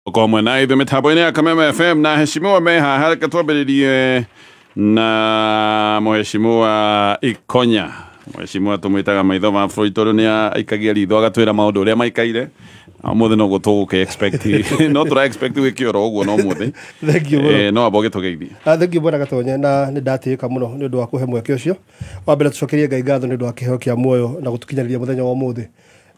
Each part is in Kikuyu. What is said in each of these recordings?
Ũkorwo na ithuĩ mĩtambo-inĩ ya Kameme FM na heshimiwa me haha. Reke twambĩrĩrie na mheshimiwa Ikonya. Mheshimiwa tũmwĩtaga maitho ma bũrũri tondũ nĩ aikagia ritho agatwĩra maũndũ ũrĩa maikaire. Na ũmũthĩ noguo tũgũkĩ expect, no tũra expect wĩke oro ũguo no mũthĩ. Thank you mũno. No amba ũgĩtũgeithie. Ah, thank you bwana Gatonye, na nĩ ndatĩĩka mũno nĩ ũndũ wa kũhe mweke ũcio. Wa mbere tũcokerie Ngai ngatho nĩ ũndũ wa kĩheo kĩa muoyo na gũtũkinyanĩria mũthenya wa ũmũthĩ.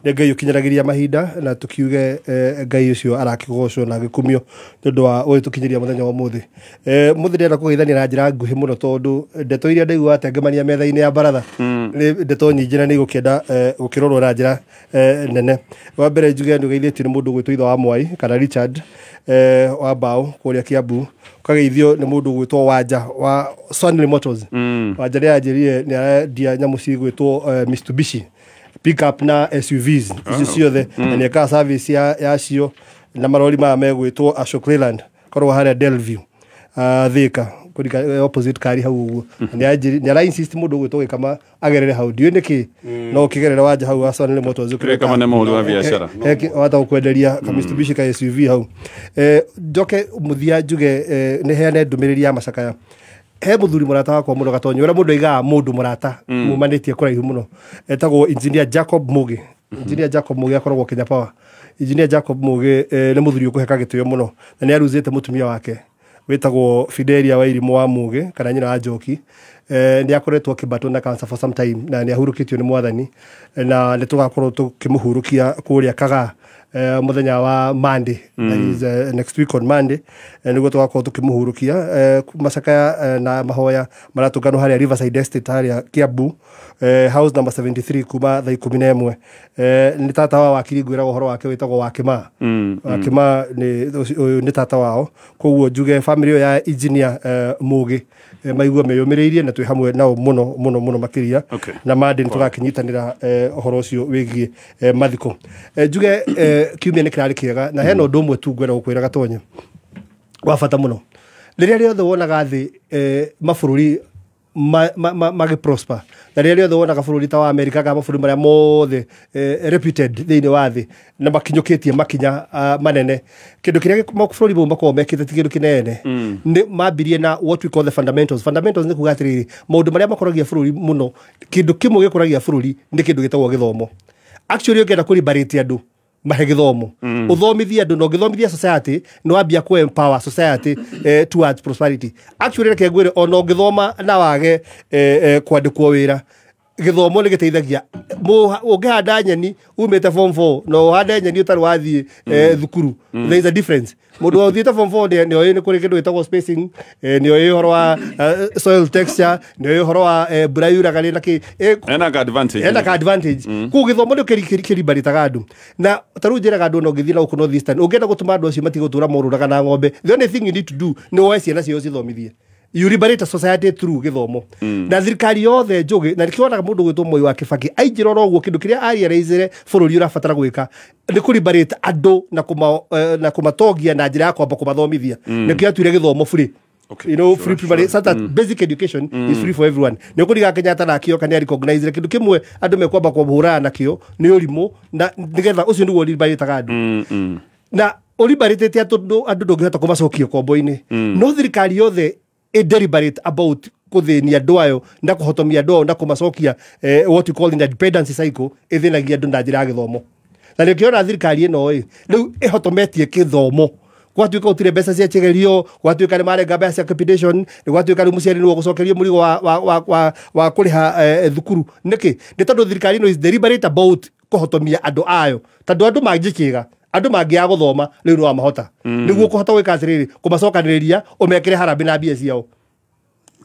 Nĩ Ngai ũkinyanagĩria mahinda na tukiuge Ngai ũcio arakĩgocwo na agĩkumio nĩ ũndũ wa gũgĩtũkinyĩria mũthenya wa ũmũthĩ. Mũthĩ ndĩrenda kũgeithania na njĩra nguhĩ mũno tondũ ndeto iria ndaigua atengemania metha-inĩ ya baratha nĩ ndeto nyingĩ na nĩ igũkĩenda gũkĩrorwo na njĩra nene. Wa mbere njuge nĩ ũgeithĩtio nĩ mũndũ ũgwĩtwo ithe wa Mwai kana Richard wa Mbaũ kũrĩa Kiambu, ũkageithio nĩ mũndũ ũgwĩtwo Wanja wa Swanley Motors. Wanja nĩ anjĩrire nĩ arendia nyamũ cigwĩtwo Mitsubishi pickup na SUVs icio ciothe na nĩ ekaga service yacio na marori maya megwĩtwo Ashok Leyland korwo harĩa Delview, Thika kũrika opposite kari hau ũguo. Na nĩ ara insist mũndũ ũgwĩtwo Gĩkama agerere hau, ndiũĩ nĩkĩ, no ũkĩgerera Wanja hau wa Swanley Motors. Gĩkama nĩ mũhũri wa biacara. Wata gũkwenderia ka Mitsubishi ka SUV hau. Njoke mũthia njuge nĩ heane ndũmĩrĩri ya macakaya he mũthuri mũrata wakwa mũno Gatonyo, ũrĩa mũndũ aigaga mũndũ mũrata mumanĩtie kũraihu mũno, etagwo Engineer Jacob Mugi. Engineer Jacob Mugi akoragwo Kenya Power. Engineer Jacob Mugi nĩ mũthuri ũkũheka gĩtĩo mũno na nĩ aruzĩte mũtumia wake wĩtagwo Fidelia Wairimũ wa Mugi kana nyina wa Njoki. Nĩ akoretwo akĩbatwo na cancer for some time na nĩ ahurũkĩtio nĩ mwathani, na nĩ tũgakorwo tũkĩmũhurũkia kũrĩa Kagaa mũthenya wa Monday, that is next week on Monday, nĩguo tũgakorwo tũkĩmũhurũkia. Macakaya na mahoya maratũnganwo harĩa Riverside Estate harĩa Kiambu, house number 73 kuma thaa 11. Nĩ tata wa wakiri ngwĩraga ũhoro wake wĩtagwo Wakĩma. Wakĩma nĩ ũyũ nĩ tata wao, koguo njuge family ĩyo ya engineer Mũgĩ maigua meyũmĩrĩirie na twĩ hamwe nao mũno mũno mũno makĩria. Na Monday nĩ tũgakĩnyitanĩra ũhoro ũcio wĩgiĩ mathiko. Njuge kiumia nĩ kĩrarĩ kĩega na hena ũndũ ũmwe tu ngwenda gũkwĩra Gatonye wa bata mũno. Rĩrĩa rĩothe wonaga thĩ mabũrũri magĩ prosper na rĩrĩa rĩothe wonaga bũrũri ta wa America kana mabũrũri marĩa mothe reputed thĩinĩ wa thĩ na makinyũkĩtie makinya manene, kĩndũ kĩrĩa mabũrũri mau makoragwo mekĩte ti kĩndũ kĩnene, nĩ mambirie na what we call the fundamentals. Fundamentals nĩ kuga atĩrĩrĩ, maũndũ marĩa makũragia bũrũri mũno, kĩndũ kĩmwe gĩkũragia bũrũri nĩ kĩndũ gĩtagwo gĩthomo. Actually, ũngĩenda kũliberate andũ, mahe gĩthomo, ũthomithie andũ, na ũngĩthomithia society nĩ wambia kũ empower society towards prosperity. Actually, reke ngwĩre, ona ũngĩthoma na wage kwandĩkwo wĩra, gĩthomo nĩ gĩteithagia. Ũngĩhanda nyeni umĩte form 4 na ũhande nyeni ũtarĩ wathiĩ thukuru, there is a difference. Mũndũ ũthiĩte form 4 nĩ oĩ nĩ kũrĩ kĩndũ gĩtagwo spacing, nĩ oĩ ũhoro wa soil texture, nĩ oĩ ũhoro wa mbura yuraga rĩ na kĩ. Ena ka advantage. Ena ka advantage. Koguo gĩthomo nĩ kĩribarĩtaga andũ, na ta rĩu njĩraga andũ, ona ũngĩthiĩ na gũkũ North Eastern, ũngĩenda gũtũma andũ acio matige gũtũra morũraga na ng'ombe, the only thing you need to do nĩ woe ciana ciao cithomithie. You liberate a society through gĩthomo. Na thirikari yothe njũgĩ, na nĩkĩo wonaga mũndũ gwĩtwo Moi wa Kibaki aingĩra oro ũguo, kĩndũ kĩrĩa arealize bũrũri ũrabatara gwĩka nĩ kũliberate andũ na na kũmatongia na njĩra ya kwamba kũmathomithia. Nĩkĩo atuire gĩthomo free. Free primary, so that basic education is free for everyone. Nĩ ũkũriga Kenyatta nakĩo kana recognize kĩndũ kĩmwe andũ mekwamba kũhũrana nakĩo nĩ ũrimũ, na nĩgetha ũcio nĩguo ũliberataga andũ na ũliberatĩte andũ, andũ ndũngĩhota kũmacokia kombo-inĩ. No thirikari yothe ĩ deliberate about kũthĩnia andũ ayo na kũhotomia andũ ayo na kũmacokia what you call in the dependency cycle, ĩthĩnagia andũ na njĩra ya gĩthomo. Na nĩkĩo thirikari ĩno ĩ rĩu ĩhotometie kĩthomo, gwatuĩka gũtirĩ mbeca cia kĩgerio, gwatuĩka nĩ marenga mbeca cia capitation, nĩ gwatuĩka rĩu mũciari nĩwe ũgũcokerio mũrigo wa kũrĩha thukuru. Nĩkĩ? Nĩ tondũ thirikari ĩno is deliberate about kũhotomia andũ ayo, tondũ andũ mangĩkĩga, andũ mangĩaga gũthoma rĩu nĩ wamahota nĩguo kũhota gwĩka atĩrĩrĩ, kũmacokanĩrĩria ũmekĩre harambĩ na mbia ciao.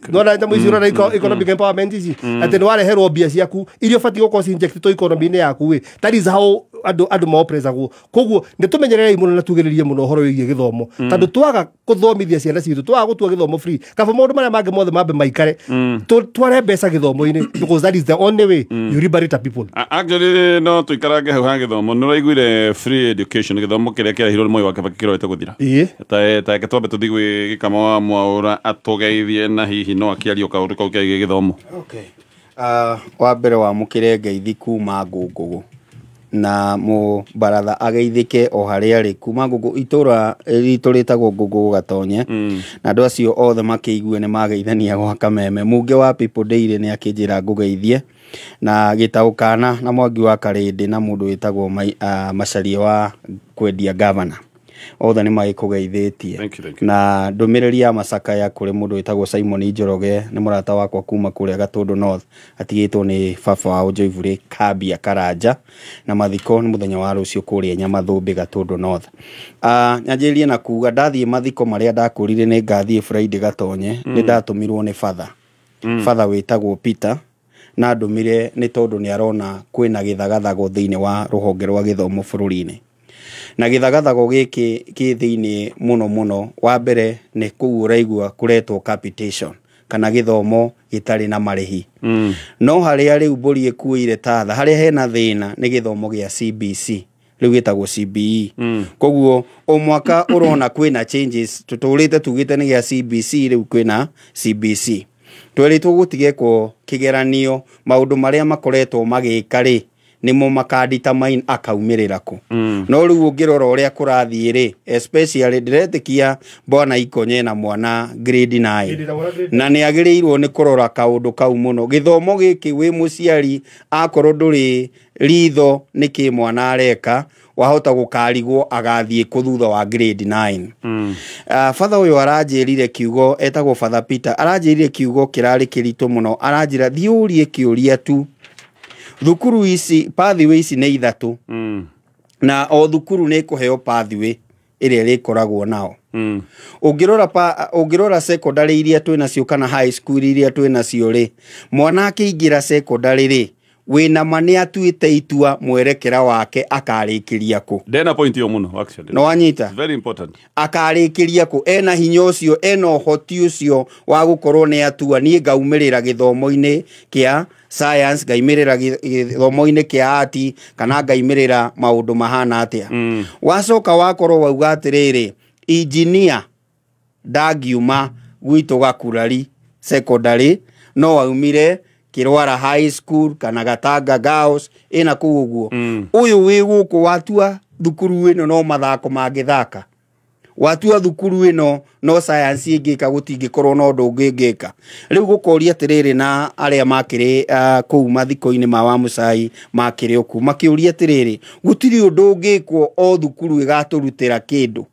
Nona nyamũ ici ũrona economic empowerment ici atĩ nĩ wareherwo mbia ciaku iria ũbatiĩ gũkorwo ci-injectĩtwo economy-inĩ yaku ĩ, that is how andũ maopresagwo. Koguo nĩ tũmenyererei mũno na tugĩrĩrie mũno ũhoro wĩgiĩ gĩthomo, tondũ twaga kũthomithia ciana citũ, twaga gũtua gĩthomo free, kaba maũndũ marĩa mangĩ mothe mambe maikare, tware mbeca gĩthomo-inĩ, because that is the only way you liberate a people. Actually, no tuikarange hau ha gĩthomo. Nĩ ũraiguire free education, gĩthomo kĩrĩa kĩarehirwo nĩ Moi wa Kibaki kĩrorete gũthira. Ĩĩ. Ta reke twambe tũthiĩ gwĩ Gĩkama wa Mwaũra atũgeithie na hihi no akĩarie kaũndũ kau kegiĩ gĩthomo. Okay. Wa mbere wamũkĩre ngeithi kuma Ngũngũgũ. Na mũbaratha ageithĩke o harĩa arĩ kuma ngũngũ itũra ritũ rĩtagwo Ngũngũ Gatonye. Na andũ acio othe makĩigue nĩ mageithania gwa Kameme. Mũnge wa People Daily nĩ akĩnjĩra ngũgeithie na gĩtaũkana na Mwangi wa Karĩndĩ na mũndũ wĩtagwo Macaria wa kwendia gavana, othe nĩ magĩkũgeithĩtie. Thank you, thank you. Na ndũmĩrĩri ya macakaya kũrĩ mũndũ wĩtagwo Simon Njoroge, nĩ mũrata wakwa kuma kũrĩa Gatũndũ North, atigĩtwo nĩ baba wao Joivurĩ Kambia Karanja, na mathiko nĩ mũthenya wa rũciũ kũrĩa Nyamathũmbĩ Gatũndũ North. Nyanjĩrĩrie na kuga ndathiĩ mathiko marĩa ndakũrire nĩ ngathiĩ Friday Gatonye, nĩ ndatũmirwo nĩ batha. Batha wĩtagwo Peter, na ndũmire nĩ tondũ nĩ arona kwĩna gĩthagathago thĩinĩ wa rũhonge rwa gĩthomo bũrũri-inĩ. Na gĩthagathago gĩkĩ kĩ thĩinĩ mũno mũno, wa mbere nĩ kũu ũraigua kũretwo capitation kana gĩthomo gĩtarĩ na marĩhi. No harĩa rĩu mbũri ĩkuĩire tatha, harĩa hena thĩna nĩ gĩthomo gĩa CBC, rĩu gĩtagwo CBE. Koguo o mwaka ũrona kwĩna changes, tũtũrĩte tugĩte nĩ gĩa CBC, rĩu kwĩna CBC. Twerĩtwo gũtigekwo kĩgeranio, maũndũ marĩa makoretwo magĩka rĩ nĩmo makadetermine akaumĩrĩra kũ. No rĩu ũngĩrora ũrĩa kũrathiĩ rĩ, especially ndĩretĩkia bwana Ikonye na mwana grade 9, na nĩ agĩrĩirwo nĩ kũrora kaũndũ kau mũno. Gĩthomo gĩkĩ wĩ mũciari akorwo ndũrĩ ritho nĩkĩ mwana areka, wahota gũkarigwo agathiĩ kũ thutha wa grade 9. Father ũyũ aranjĩrire kiugo, etagwo Father Peter, aranjĩrire kiugo kĩrarĩ kĩritũ mũno, aranjĩra thiĩ ũrie kĩũria tu. Thukuru ici, pathway ici nĩ ithatũ. Na o thukuru nĩ ĩkũheo pathway ĩrĩa ĩrĩkoragwo nao. Ũngĩrora secondary iria twĩnacio kana high school iria twĩnacio rĩ, mwana akĩingĩra secondary rĩ, wĩna ma nĩ atuĩte itua mwerekera wake akarĩkĩria kũ. Ndena point ĩyo mũno actually. No wanyita? It's very important. Akarĩkĩria kũ, ena hinya ũcio, ena ũhoti ũcio wa gũkorwo nĩ atua niĩ ngaumĩrĩra gĩthomo-inĩ kĩa science, ngaimĩrĩra gĩthomo-inĩ kĩa art, kana ngaimĩrĩra maũndũ mahana atĩa. Wacoka wakorwo wauga atĩrĩrĩ, engineer ndangiuma gwitũ Gakurari secondary, no aumire Kĩrwara High School kana Gatanga Girls ĩna kũu ũguo. Ũyũ wĩ gũkũ watua thukuru ĩno no mathako mangĩthaka, watua thukuru ĩno no science ĩngĩka, gũtingĩkorwo na ũndũ ũngĩ ĩngĩka. Rĩu gũkoria atĩrĩrĩ, na arĩa makĩrĩ kũu mathiko-inĩ ma Wamucai makĩrĩ okũ makĩũria atĩrĩrĩ, gũtirĩ ũndũ ũngĩkwo o thukuru ĩgatũrutĩra kĩndũ.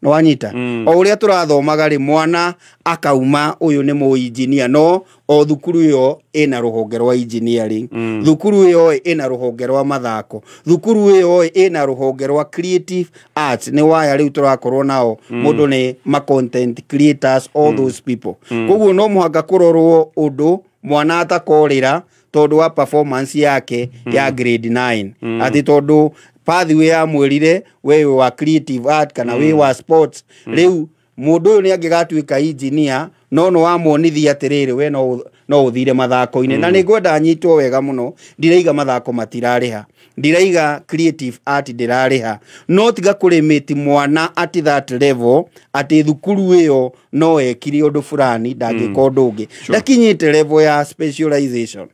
Nĩ wanyita? O ũrĩa tũrathomaga rĩ, mwana akauma ũyũ nĩ mũinjinia, no o thukuru ĩyo ĩna rũhonge rwa engineering, thukuru ĩyo ĩna rũhonge rwa mathako, thukuru ĩyo ĩna rũhonge rwa creative arts. Nĩ waya rĩu tũrakorwo nao, mũndũ nĩ ma content creators, all those people. Koguo no mũhaka kũrorwo ũndũ mwana atakorĩra tondũ wa performance yake ya grade 9, atĩ tondũ pathway yamwĩrire we wĩ wa creative art kana wĩ wa sports. Rĩu mũndũ ũyũ nĩ angĩgatuĩka engineer, no no wamuonithia atĩrĩrĩ, we no ũthire mathako-inĩ. Na nĩ ngwenda nyitwo wega mũno, ndiraiga mathako matirarĩha, ndiraiga creative art ndĩrarĩha, no tiga kũrĩmĩti mwana at that level atĩ thukuru ĩyo no ekire ũndũ fulani ndangĩka ũndũ ũngĩ, ndakinyĩte level ya specialization.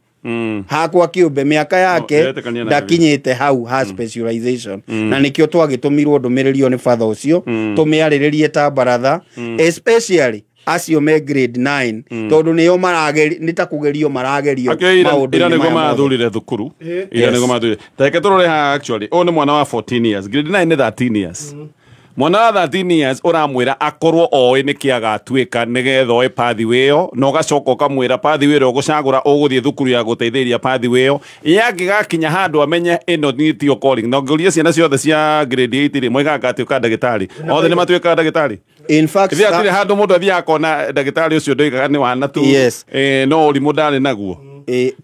Hakwa kĩũmbe mĩaka yake Ndĩretĩkania nawe. ndakinyĩte hau ha specialization. Na nĩkĩo twagĩtũmirwo ndũmĩrĩri ĩyo nĩ batha ũcio tũmĩarĩrĩrie ta baratha, especially acio me grade 9, tondũ nĩo marageri nĩ ta kũgerio maragerio Akĩo ira maũndũ-inĩ nĩguo maya mothe. marathurire thukuru, ira nĩguo marathurire. Tareke tũrore haha actually, ũyũ nĩ mwana wa 14 years, grade 9 nĩ 13 years. Mwana wa 13 years ũramwĩra akorwo oĩ nĩkĩ agatuĩka nĩgetha oe pathway ĩyo, na ũgacoka ũkamwĩra pathway ĩrĩa ũgũcagũra ũgũthiĩ thukuru ya gũteithĩrĩria pathway ĩyo, yangĩgakinya handũ amenye ĩno nĩ tiyo calling. Na ũngĩũria ciana ciothe cia grade 8 rĩ, moigaga ngatuĩka ndagĩtarĩ, othe nĩ matuĩkaga ndagĩtarĩ. In fact, Ithuĩ hatirĩ handũ mũndũ athiaga akona ndagĩtarĩ ũcio ndoigaga nĩ wana tu. No ũrimũ ndarĩ naguo.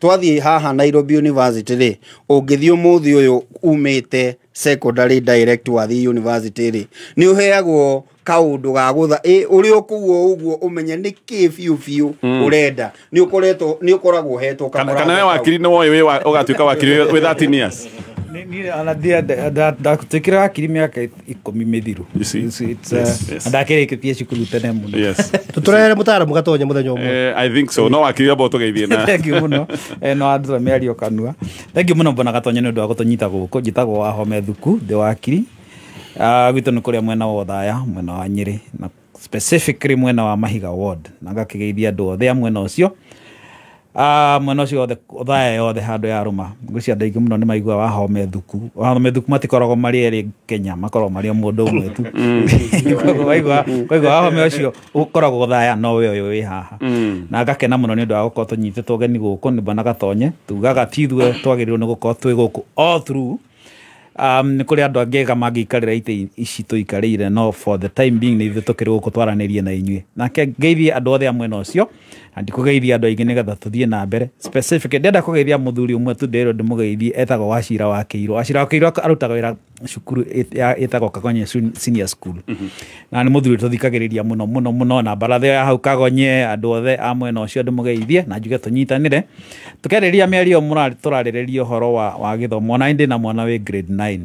Twathiĩ haha Nairobi University rĩ, ũngĩthiĩ ũmũthĩ ũyũ umĩte secondary direct wathiĩ university rĩ, nĩ ũheagwo kaũndũ ga gũtha, ũrĩ o kũu o ũguo ũmenye nĩ kĩ biũ biũ ũrenda. Nĩ ũkoretwo, nĩ ũkoragwo ũhetwo Kana kamũrango kana we kau. wakiri nĩ woĩ wĩ ũgatuĩka wakiri wĩ 13 years. Niĩ ona ndatuĩkire wakiri mĩaka 10 mĩthiru. You see? It's, Yes. ndakĩrĩkĩtie cukuru tene mũno. Yes. Tũtũrehere mũtaaramu Gatonye mũthenya ũmwe. I think so. No wakiri amba ũtũgeithie na Thank you mũno. No andũra mĩario kanua. Thank you mũno Bwana Gatonye nĩ ũndũ wa gũtũnyita gũkũ. Njĩtagwo Wahome Thuku, ndĩ wakiri. Gwitũ nĩ kũrĩa mwena wa Othaya, mwena wa Nyĩrĩ, na specifically mwena wa Mahiga Ward. Na ngakĩgeithia andũ othe a mwena ũcio. Mwena ũcio wothe, Othaya yothe handũ ya rũma. Ngwĩciria andũ aingĩ mũno nĩ maiguaga Wahome Thuku. Wahome Thuku matikoragwo marĩ erĩ Kenya, makoragwo marĩ o mũndũ ũmwe tu. Koguo waigua Wahome ũcio ũkoragwo Othaya no we ũyũ wĩ haha. Na ngakena mũno nĩ ũndũ wa gũkorwo tũnyitĩtwo ũgeni gũkũ nĩ Bwana Gatonye. Tugaga ti ithuĩ twagĩrĩirwo nĩ gũkorwo twĩ gũkũ all through. Nĩ kũrĩ andũ angĩ ega mangĩikarĩra itĩ ici tũikarĩire, no for the time being nĩ ithuĩ tũkĩrĩ gũkũ twaranĩrie na inyuĩ. Nake ngeithie andũ othe a mwena ũcio, na ndikũgeithia andũ aingĩ nĩgetha tũthiĩ na mbere. Specifically, ndĩrenda kũgeithia mũthuri ũmwe tu ndĩrwo ndĩmũgeithie, etagwo Wachira wa Kĩirũ. Wachira wa Kĩirũ arutaga wĩra cukuru ĩtagwo Kagonye Senior School. Na nĩ mũthuri tũthikagĩrĩria mũno mũno mũno, na mbaratha ya hau Kagonye, andũ othe a mwena ũcio ndĩmũgeithie na njuge tũnyitanĩre. Tũkĩarĩrĩria mĩario tũrarĩrĩria ũhoro wa gĩthomo. Ona ndĩ na mwana wĩ grade 9.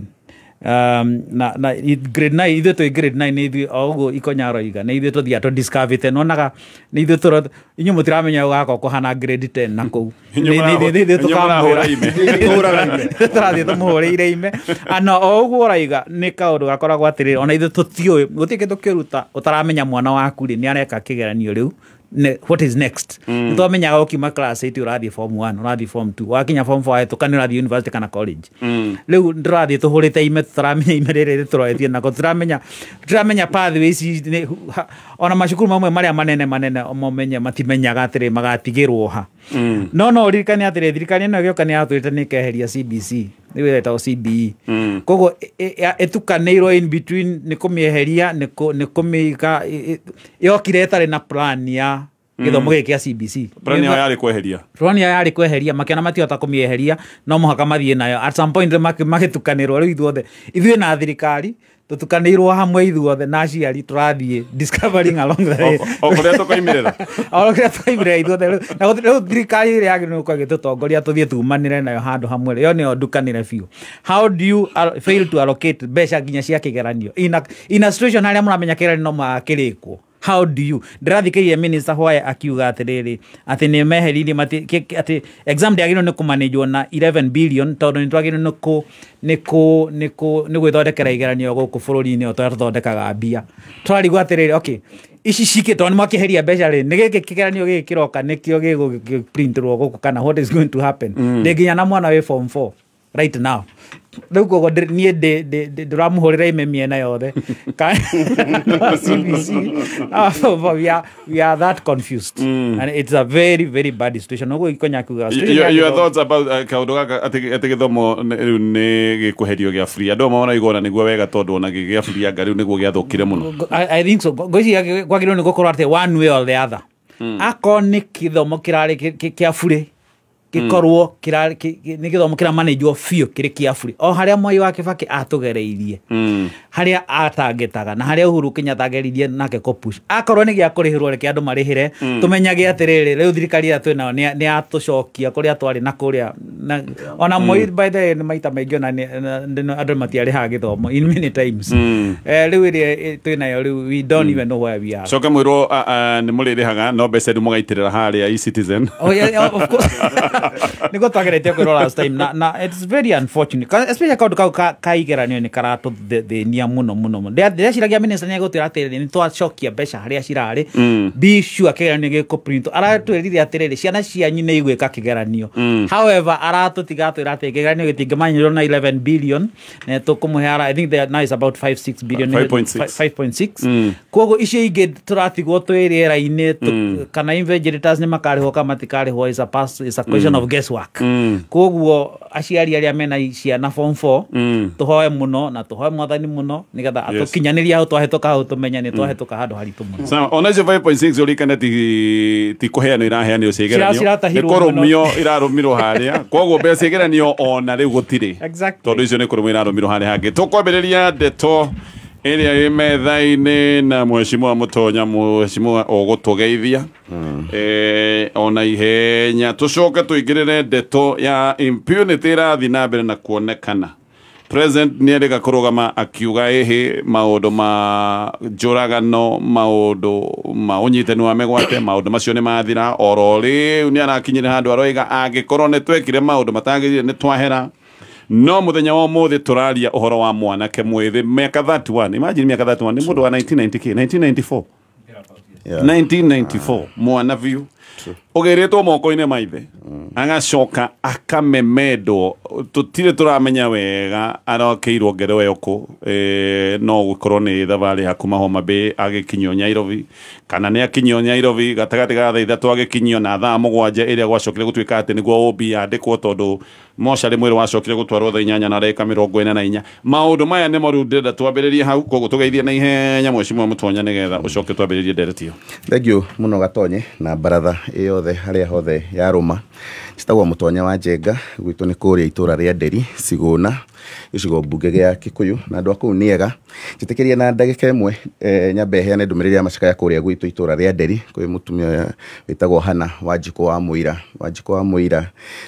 Na grade 9, ithuĩ twĩ grade 9, nĩ ithuĩ o ũguo Ikonya aroiga, nĩ ithuĩ tũthiaga tũ discover-ĩte. Nĩwonaga nĩ ithuĩ inyuĩ mũtiramenya gũgakorwo kũhana grade 10 na kũu. Inyuĩ Nĩ ithuĩ inyuĩ mũrahũra tũkamwĩra. ime. Tũrathiĩ tũmũhũrĩire ime. Na o ũguo ũraiga nĩ kaũndũ gakoragwo atĩrĩrĩ, ona ithuĩ tũtiũĩ, gũtirĩ kĩndũ kĩruta ũtaramenya mwana waku rĩ, nĩ areka kĩgeranio rĩu. What is next? Nĩ twamenyaga ũkiuma class 8 ũrathiĩ form 1, ũrathiĩ form 2, wakinya form 4 wahĩtũka nĩ ũrathiĩ university kana college. Rĩu ndĩrathiĩ tũhũrĩte ime, tũtaramenya ime rĩrĩ rĩtũroretie nako, tũtiramenya pathways ici nĩ, ona macukuru mamwe marĩa manene manene momenye matimenyaga atĩrĩ magatigĩrwo ha. No ũririkane atĩrĩ, thirikari ĩno ĩgĩũka nĩ yatwĩrĩte nĩ ĩkeheria CBC, nĩyo ĩtagwo CBE. Koguo ĩtukanĩirwo in between, nĩ kũmĩeheria, nĩ kũmĩiga, yokire ĩtarĩ na plan ya gĩthomo gĩkĩ gĩa CBC. Plan yao yarĩ kweheria. Plan yao yarĩ kweheria, makĩona matihota kũmĩeheria, no mũhaka mathiĩ nayo. At some point magĩtukanĩrwo rĩu ithuothe, ithuĩ na thirikari tũtukanĩirwo hamwe ithuothe na aciari tũrathiĩ discovering along the way. O kũrĩa tũkoimĩrĩra. O kũrĩa tũkoimĩrĩra ithuothe. Na rĩu thirikari ĩrĩa yagĩrĩirwo gũkorwo ĩgĩtũtongoria tũthiĩ tumanĩre nayo handũ hamwe, yo nĩyo ndukanĩre biũ. How do you fail to allocate mbeca nginya cia kĩgeranio in a situation harĩa mũramenya kĩgeranio no makĩrĩkwo? How do you? Ndĩrathikĩrĩria Minister Hwae akiuga atĩrĩrĩ, atĩ nĩ meheririe atĩ exam ndĩagĩrĩirwo nĩ kũmanĩjwo na 11 billion, tondũ nĩ twagĩrĩirwo nĩ gwĩthondekera igeranio gũkũ bũrũri-inĩ o ta ũrĩa tũthondekaga mbia. Tũrarigwo atĩrĩrĩ, okay, ici cikĩ tondũ nĩ mwakĩheria mbeca rĩ, nĩ gĩkĩ kĩgeranio gĩkĩ kĩroka nĩkĩo gĩgũprintĩrwo gũkũ, kana what is going to happen? Ndĩ nginya na mwana wĩ form 4 right now. Rĩu koguo niĩ ndĩramũhũrĩra ime mĩena yothe. CBC, we are that confused. And it's a very, very bad situation. Ũguo Ikonya akiuga, situation ya Your gĩthomo. thoughts about kaũndũ gaka atĩ gĩthomo rĩu nĩ gĩkweherio gĩa free. Andũ amwe marauga ona nĩguo wega, tondũ ona gĩa free anga rĩu nĩguo gĩathũkire mũno. I think so. Ngwĩciria kwagĩrĩirwo nĩ gũkorwo atĩ one way or the other. Akorwo nĩ gĩthomo kĩrarĩ kĩa bure, gĩkorwo nĩ gĩthomo kĩramanĩjwo biũ kĩrĩ kĩa bure. O harĩa Mwai wa Kibaki atũgereirie, harĩa atangĩtaga, na harĩa Uhuru Kenyatta ageririe nake kũ push. Akorwo nĩ gĩa kũrĩhĩrwo, reke andũ marĩhĩre, tũmenyage atĩrĩrĩ, rĩu thirikari ĩrĩa twĩ nayo nĩ yatũcokia kũrĩa twarĩ na kũrĩa, na, ona Moi, by the way, nĩ maita maingĩ ona andũ matiarĩhaga gĩthomo in many times. Rĩu ĩrĩa twĩ nayo rĩu, we don't even know where we are. Coka mwĩrwo, nĩ mũrĩrĩhaga, no mbeca rĩu mũgaitĩrĩra harĩa eCitizen. Oh, yeah, yeah, of course. Nĩguo twageretie kwĩrwo last time, na it's very unfortunate. Especially kaũndũ kau ka igeranio nĩ karatũthĩnia mũno, mũno, mũno. Ndĩreciragia minister nĩ egũtwĩra atĩrĩrĩ, nĩ twacokia mbeca harĩa cirarĩ. Be sure kĩgeranio gĩkũ-print. Aratwĩrire atĩrĩrĩ, ciana cianyu nĩ igwĩka kĩgeranio. However, aratũtiga atwĩra atĩ kĩgeranio gĩtingĩmanyĩrwo na 11 billion, na tũkũmũhe ara, I think there now is about 5-6 billion. 5.6. 5.6. Koguo icio ingĩ tũratigwo twĩ rĩera-inĩ, kana invigilators nĩ makarĩhwo kana matikarĩhwo, is a pass, is a question of guesswork. Koguo aciari arĩa mena ciana form 4, tũhoe mũno na tũhoe mwathani mũno nĩgetha atũkinyanĩrie hau twahĩtũka hau, tũmenye nĩ twahĩtũka handũ haritũ mũno. Sawa, ona icio 5.6 ũririkane ti kũheanwo iraheanwo cia igeranio. Ciratahirwo Nĩ mũno. kũrũmio irarũmirwo harĩa. Koguo mbeca cia igeranio ona rĩu gũtirĩ. Tondũ icio nĩ kũrũmio irarũmirwo harĩa hangĩ. Tũkwambĩrĩria ndeto ĩrĩa ĩ metha-inĩ na mheshimiwa Mũtonya, mheshimiwa ũgũtũgeithia. Ona ihenya tũcoke tũingĩrĩre ndeto ya impunity ĩrathiĩ na mbere na kuonekana. President nĩ erĩga kũrũgama akiuga ĩhĩ maũndũ ma njũragano, maũndũ ma ũnyitani wa mĩgwate, maũndũ macio nĩ mathira. Oro rĩu nĩ arakinyire handũ aroiga angĩkorwo nĩ twekire maũndũ matagĩrĩire nĩ twahera. No mũthenya wa ũmũthĩ tũraria ũhoro wa mwanake mwĩthĩ mĩaka 31. Imagine mĩaka 31 nĩ mũndũ wa 1990 1994. Yeah. 1994 mwana biũ ũgĩrĩtwo moko-inĩ ma ithe, agacoka akamemendwo, tũtirĩ tũramenya wega arokeirwo ngero ĩyo kũ. No gũkorwo nĩ thabarĩ ya kuma Homa Bay agĩkinyio Nairobi, kana nĩ akinyio Nairobi gatagatĩ ga thaa 3 agĩkinyio na thaa 7 ĩrĩa gwacokire gũtuĩka atĩ nĩguo OB yandĩkwo, tondũ mocarĩ mwĩrĩ wacokire gũtwarwo thaa 8 na ndagĩka 44. Maũndũ maya nĩmo rĩu ndĩrenda twambĩrĩrie hau, koguo tũgeithie na ihenya mheshimiwa Mũtonya nĩgetha ũcoke twambĩrĩrie ndereti ĩyo. Thank you mũno Gatonye na baratha ĩyothe harĩa hothe yarũma. Njĩtagwo Mũtonya wa Njenga, gwitũ nĩ kũrĩa itũra rĩa Nderi, Cigũna, gĩcigo mbunge gĩa Kikuyu, na andũ a kũu nĩ ega. Njĩtĩkĩrie na ndagĩka ĩmwe nyambe heane ndũmĩrĩri ya macakaya kũrĩa gwitũ itũra rĩa Nderi kwĩ mũtumia wĩtagwo Hannah Wanjikũ wa Mũira. Wanjikũ wa Mũira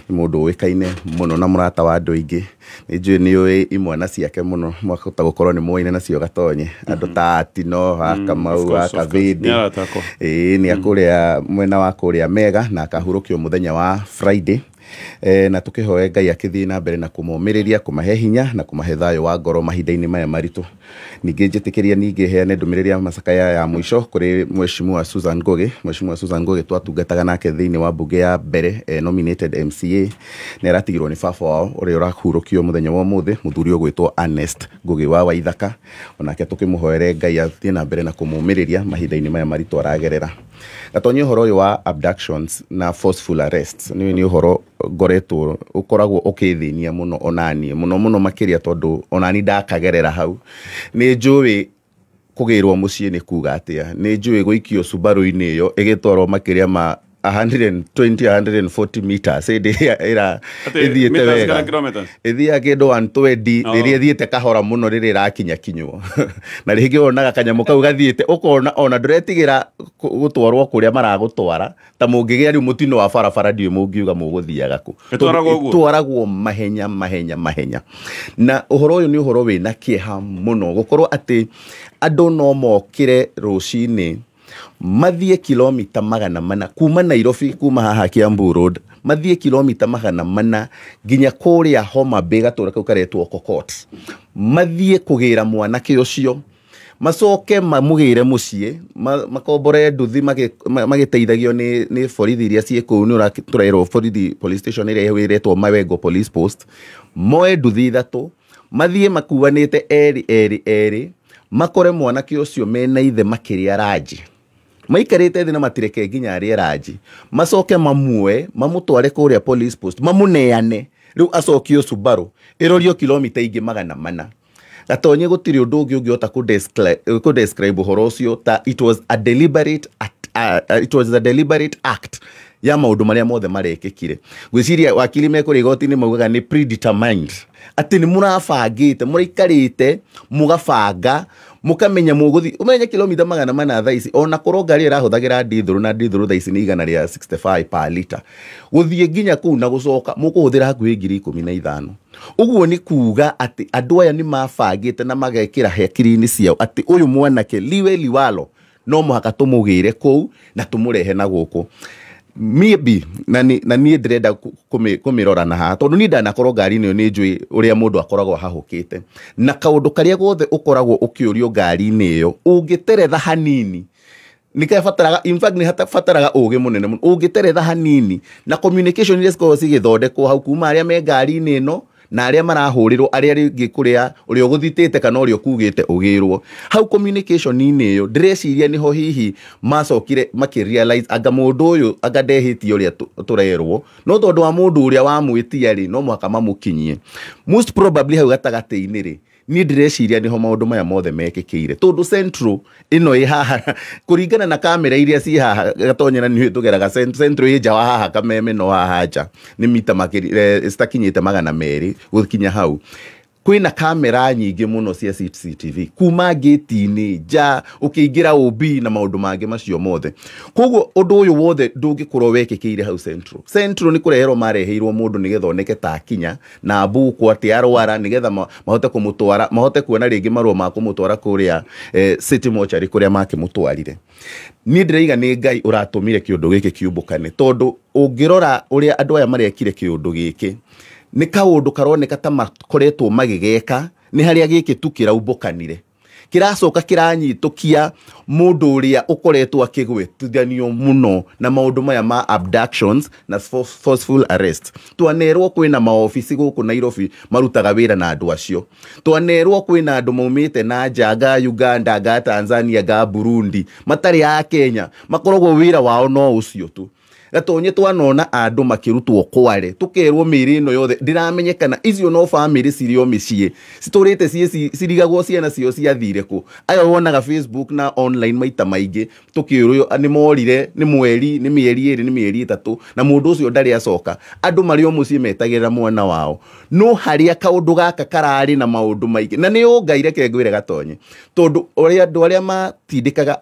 nĩ mũndũ ũĩkaine mũno na mũrata wa andũ aingĩ. Nĩ njũĩ nĩ ũĩ imwana ciake mũno, mwahota gũkorwo nĩ mũĩne nacio Gatonye, andũ ta Atino, a Kamau, a Kavindi. Ĩĩ nĩ akũrĩa mwena wa kũrĩa Mega na akahurũkio mũthenya wa Friday. Na tũkĩhoe Ngai akĩthiĩ na mbere na kũmomĩrĩria, kũmahe hinya na kũmahe thayũ wa ngoro mahinda-inĩ maya maritũ. Ningĩ njĩtĩkĩria ningĩ heane ndũmĩrĩri ya macakaya ya mũico kũrĩ Mheshimiwa Susan Ngũgĩ. Mheshimiwa Susan Ngũgĩ twatungataga nake thĩinĩ wa mbunge ya mbere, nominated MCA, nĩ aratigirwo nĩ baba wao ũrĩa ũrahurũkio mũthenya wa ũmũthĩ, mũthuri ũgwĩtwo Ernest Ngũgĩ wa Waithaka. Onake tũkĩmũhoere Ngai athiĩ na mbere na kũmũmĩrĩria mahinda-inĩ maya maritũ aragerera. Gatonye ũhoro ũyũ wa abductions na forceful arrests nĩ ũhoro ngoretwo ũkoragwo ũkĩthĩnia mũno onaniĩ mũno mũno makĩria, tondũ onani ndakagerera hau. Nĩ njũĩ kũgĩrwo mũciĩ nĩ kuga atĩa, nĩ njũĩ gũikio Subaru-inĩ ĩyo ĩgĩtwarwo makĩria ma 120 140 meters ĩndĩ ĩrĩa ĩthiĩte wega, ĩthiaga kĩndũ 120 rĩrĩa ĩthiĩte kahora mũno rĩrĩa ĩrakinya kinywo na rĩngĩ wonaga kanyamũ kau gathiĩte ũkona ona ndũretigĩra gũtwarwo kũrĩa maragũtwara, ta mũngĩgĩa rĩu mũtino wa barabara ndiũĩ mũngiuga mũgũthiaga kũ. Ĩtwaragwo mahenya mahenya mahenya. Na ũhoro ũyũ nĩ ũhoro wĩna kĩeha mũno, gũkorwo atĩ andũ no mokĩre rũcinĩ mathiĩ kilomita 400 kuma Nairobi, kuma haha Kiambu Road, mathiĩ kilomita 400 nginya kũrĩa Homa Bay gatũra kau karetwo Kokot, mathiĩ kũgĩra mwanake ũcio, macoke mamũgĩre mũciĩ, makombore nduthi magĩteithagio nĩ borithi iria ciĩ kũu. Nĩ tũrerwo borithi police station ĩrĩa ĩretwo Mawengo Police Post, moe nduthi 3 mathiĩ makuanĩte erĩ erĩ erĩ, makore mwanake ũcio mena ithe makĩrĩa ranji, maikarĩte thĩ na matireke nginya arĩe ranji, macoke mamuoe mamũtware kũrĩa police post, mamũneane rĩu acokio Subaru ĩrorio kilomita ingĩ 400. Gatonye gũtirĩ ũndũ ũngĩ ũngĩhota kũ-describe ũhoro ũcio ta it was a deliberate act ya maũndũ marĩa mothe marekĩkire. Ngwĩciria wakiri mekũrĩa igoti-inĩ maugaga nĩ predetermined, atĩ nĩ mũrabangĩte, mũraikarĩte mũgabanga, mũkamenya mũgũthiĩ ũmenye kilomita 400 thaa ici, ona korwo ngari ĩrahũthagĩra ndithũrũ na ndithũrũ thaa ici nĩ 165 per liter, gũthiĩ nginya kũu na gũcoka mũkũhũthĩra hakuhĩ 15,000. Ũguo nĩ kuga atĩ andũ aya nĩ mabangĩte na magekĩra hakiri-inĩ ciao atĩ ũyũ mwanake liwe liwalo no mũhaka tũmũgĩre kũu na tũmũrehe na gũkũ. Maybe na niĩ ndĩrenda kũmĩrora na haha, tondũ niĩ ndanakorwo ngari-inĩ ĩyo nĩ njũĩ ũrĩa mũndũ akoragwo ahahũkĩte, na kaũndũ karĩa gothe ũkoragwo ũkĩũrio ngari-inĩ ĩyo ũngĩteretha hanini nĩkabataraga, in fact nĩhabataraga ũgĩ mũnene mũno, ũngĩteretha hanini na communication iria cikoragwo cigĩthondekwo hau kuma arĩa me ngari-inĩ ĩno na arĩa marahũrĩrwo, arĩa rĩngĩ kũrĩa ũrĩa ũgũthitĩte kana ũrĩa ũkugĩte ũgĩrwo hau communication-inĩ ĩyo, ndĩreciria nĩho hihi macokire makĩrealize anga mũndũ ũyũ anga ndehĩtie ũrĩa tũrerwo, no tondũ wa mũndũ ũrĩa wamwĩtia rĩ no mũhaka mamũkinyie. Most probably hau gatagatĩ-inĩ rĩ, niĩ ndĩreciria nĩho maũndũ maya mothe mekĩkĩire, tondũ Central ĩno ĩ haha kũringana na kamera iria ciĩ haha Gatonye na nĩũĩ tũgeraga Central ĩ nja wa haha Kameme no haha nja nĩ mita citakinyĩte 200 gũkinya hau. Kwĩna kamera nyingĩ mũno cia CCTV kuma ngĩti-inĩ nja ũkĩingĩra OB na maũndũ mangĩ macio mothe. Koguo ũndũ ũyũ wothe ndũngĩkorwo wekĩkĩire hau Central. Central nĩ kũreherwo mareheirwo mũndũ nĩgetha oneke ta akinya na mbukwo atĩ arwara, nĩgetha mahote kũmũtwara, mahote kuona rĩngĩ marũa ma kũmũtwara kũrĩa City Mortuary kũrĩa makĩmũtwarire. Niĩ ndĩraiga nĩ Ngai ũratũmire kĩũndũ gĩkĩ kiumbũkane, tondũ ũngĩrora ũrĩa andũ aya marekire kĩũndũ gĩkĩ nĩ kaũndũ karoneka ta makoretwo magĩgeka, nĩ harĩa gĩkĩ tu kĩraumbũkanire, kĩracoka kĩranyitũkia mũndũ ũrĩa ũkoretwo akĩgwetithanio mũno na maũndũ maya ma abductions na forceful arrest. Twanerwo kwĩna maobici gũkũ Nairobi marutaga wĩra na andũ acio. Twanerwo kwĩna andũ maumĩte na nja, nga Uganda, nga Tanzania, nga Burundi, matarĩ a Kenya, makoragwo wĩra wao no ũcio tu. Gatonye twanona andũ makĩrutwo kware, tũkerwo mĩĩrĩ ĩno yothe ndĩramenyekana, icio no bamĩrĩ cirĩ o mĩciĩ citũrĩte cirigagwo ciana cio ciathire kũ. Aya wonaga Facebook na online maita maingĩ tũkĩũrwo nĩ morire, nĩ mweri, nĩ mĩeri 2, nĩ mĩeri 3, na mũndũ ũcio ndarĩ acoka. Andũ marĩ o mũciĩ metagĩrĩra mwana wao, no harĩa kaũndũ gaka kararĩ na maũndũ maingĩ, na nĩ ũngai reke ngwĩre Gatonye, tondũ ũrĩa andũ arĩa matindĩkaga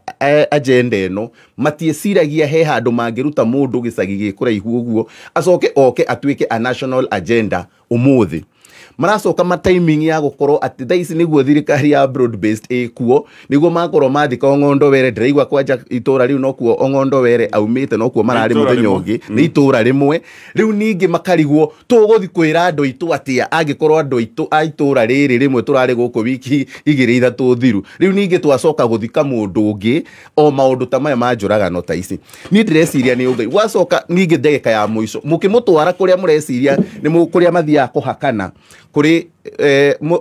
agenda ĩno matiĩciragia he handũ mangĩruta mũndũ gĩcagi gĩ kũraihu ũguo acoke oke atuĩke a national agenda. Ũmũthĩ maracoka ma timing ya gũkorwo atĩ thaa ici nĩguo thirikari ya broad based ĩkuo, nĩguo makorwo mathika Ong'ondo Were. Ndĩraigua kwanja itũra rĩu nokuo Ong'ondo Were aumĩte, nokuo mararĩ mũthenya ũngĩ, nĩ itũra rĩmwe. Rĩu ningĩ makarigwo tũgũthi kwĩra andũ aitũ atĩa angĩkorwo andũ aitũ a itũra rĩrĩ rĩmwe tũrarĩ gũkũ wiki 2 3 thiru. Rĩu ningĩ twacoka gũthika mũndũ ũngĩ, o maũndũ ta maya ma njũragano ta ici. Niĩ ndĩreciria nĩ ũngai. Gwacoka ningĩ ndagĩka ya mũico mũkĩmũtwara kũrĩa mũreciria nĩ kũrĩa mathiaga kũhakana kũrĩ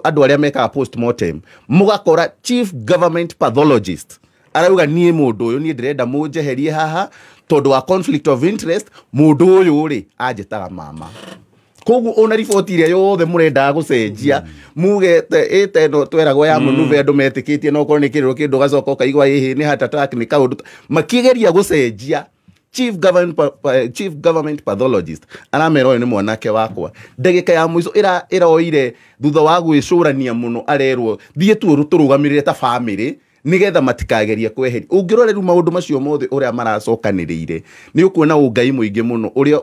andũ arĩa mekaga postmortem, mũgakora chief government pathologist arauga niĩ mũndũ ũyũ niĩ ndĩrenda mũnjeherie haha tondũ wa conflict of interest, mũndũ ũyũ rĩ anjĩtaga mama. Koguo ona riboti iria yothe mũrendaga gũcenjia muge ĩte ĩno tweragwo ya mũnuve andũ metĩkĩtie no korwo nĩ kĩrĩro kĩndũ ũgacoka ũkaigua ĩhĩ nĩ heart attack nĩ kaũndũ, makĩgeria gũcenjia. Chief government pathologist aramera ũyũ nĩ mwanake wakwa. Ndagĩka ya mũico ĩroire thutha wa gwĩcũrania mũno, arerwo thiĩ tu tũrũgamĩrĩre ta bamĩrĩ nĩgetha matikagerie kweheria. Ũngĩrora rĩu maũndũ macio mothe ũrĩa maracokanĩrĩire nĩ ũkuona ũngai mũingĩ mũno ũrĩa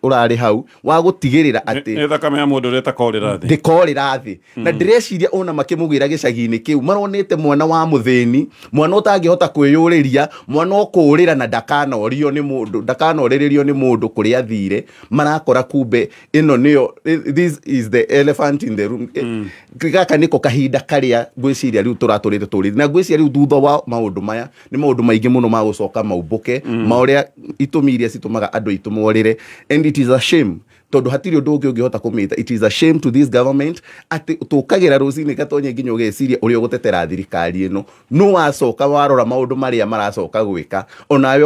ũrarĩ hau wa gũtigĩrĩra atĩ nĩ thakame ya mũndũ ũrĩa ĩtakorĩra thĩ, ndĩkorĩra thĩ. Na ndĩreciria ona makĩmũgĩra gĩcagi-inĩ kĩu maronete mwana wa mũthĩni, mwana ũtangĩhota kwĩyũrĩria, mwana ũkũũrĩra na ndakanorio nĩ mũndũ, ndakanorĩrĩrio nĩ mũndũ kũrĩa athire. Marakora kumbe ĩno nĩyo, this is the elephant in the room. Gaka nĩko kahinda karĩa ngwĩciria rĩu tũratũrĩte tũrĩ na ngwĩciria rĩu thutha wa maũndũ maya nĩ maũndũ maingĩ mũno ma gũcoka maumbũke ma ũrĩa itũmi iria citũmaga andũ aitũ morĩre. And it is a shame, tondũ hatirĩ ũndũ ũngĩ ũngĩhota kũmĩta, it is a shame to this government atĩ tũkagĩra rũcinĩ Gatonye nginya ũgeciria ũrĩa ũgũtetera thirikari ĩno, no wacoka warora maũndũ marĩa maracoka gwĩka onawe